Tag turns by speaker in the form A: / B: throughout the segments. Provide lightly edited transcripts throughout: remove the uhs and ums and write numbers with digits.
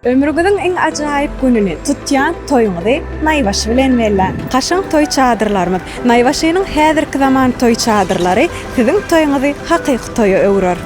A: Ömrüňiziň iň ajaýyp gününi, tutýan toýuňyzy Naýbaşy bilen belläň! Kaşaň toý çadyrlarymyz Naýbaşynyň häzirki zaman toý çadyrlary siziň toýuňyzy hakyky toýa öwrer.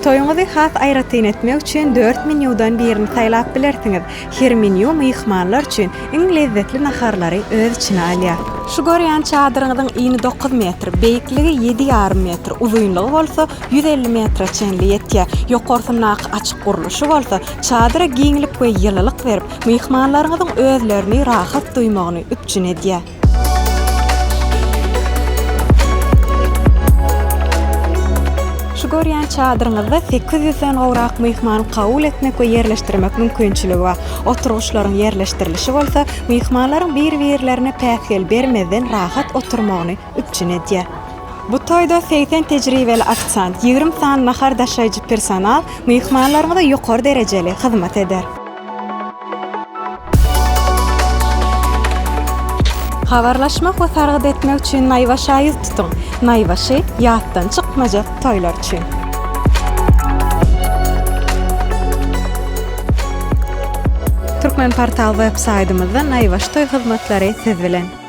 A: Toýuňyzy has aýratyn etmek üçin dört menýudan birini saýlap bilersiňiz. Her menýu myhmanlar üçin iň lezzetli naharlary öz içine alýar. Şu görýän çadyryňyzyň ini dokuz metr, beýikligi ýedi ýarym metr, uzynlygy bolsa 150 metre çenli ýetýär. Ýokarsyndaky açyk gurluşy bolsa çadyra giňlik we ýylylyk berip, myhmanlaryňyzyň özlerini rahat duýmagyny üpjün edýär. Şu görýän çadyryňyzda 800 den gowrak myhmany kabul etmek we ýerleşdirmek mümkinçiligi bar. Oturgyçlaryň ýerleşdirilişi bolsa myhmanlaryň bir-birlerine päsgel bermezden rahat oturmagyny üpjün edýär. Bu toýda 80 tejribeli ofisiant, 20 sany nahar daşaýjy personal myhmanlaryňyza ýokary derejeli hyzmat eder. Habarlaşmak we sargyt etmek üçin Naýbaşa ýüz tutuň! Naýbaşy, ýatdan çykmajak toýlar üçin! Turkmenportal web saýtymyzda Naýbaşy toý hyzmatlary siz bilen!